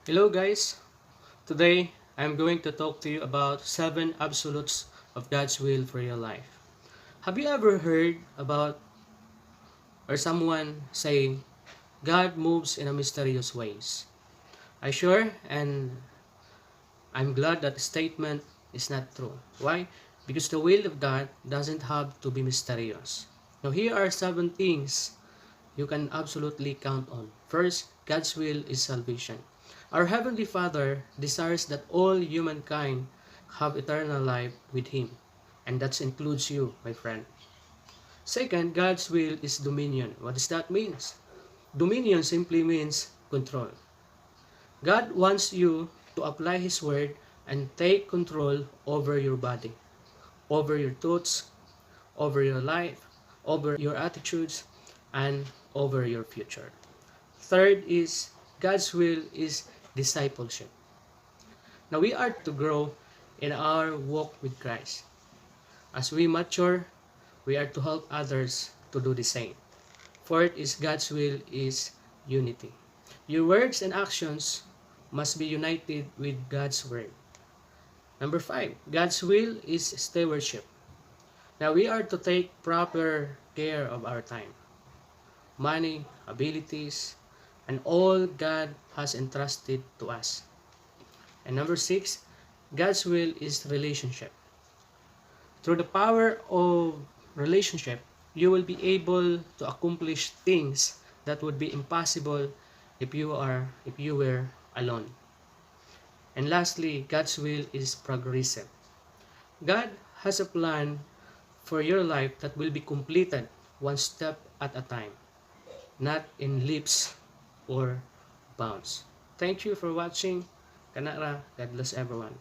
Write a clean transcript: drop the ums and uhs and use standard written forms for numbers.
Hello guys, today I'm going to talk to you about 7 absolutes of God's will for your life. Have you ever heard about or someone saying God moves in a mysterious ways? I sure and I'm glad that statement is not true. Why? Because the will of God doesn't have to be mysterious. Now here are 7 things you can absolutely count on. First, God's will is salvation. Our Heavenly Father desires that all humankind have eternal life with Him, and that includes you, my friend. Second, God's will is dominion. What does that mean? Dominion simply means control. God wants you to apply His word and take control over your body, over your thoughts, over your life, over your attitudes, and over your future. Third is God's will is discipleship. Now we are to grow in our walk with Christ. As we mature, we are to help others to do the same. Fourth is God's will is unity. Your words and actions must be united with God's word. Number 5, God's will is stewardship. Now we are to take proper care of our time, money, abilities, and all God has entrusted to us. And number 6, God's will is relationship. Through the power of relationship, you will be able to accomplish things that would be impossible if you were alone. And lastly, God's will is progressive. God has a plan for your life that will be completed one step at a time, not in leaps or bounds. Thank you for watching. Kanara, God bless everyone.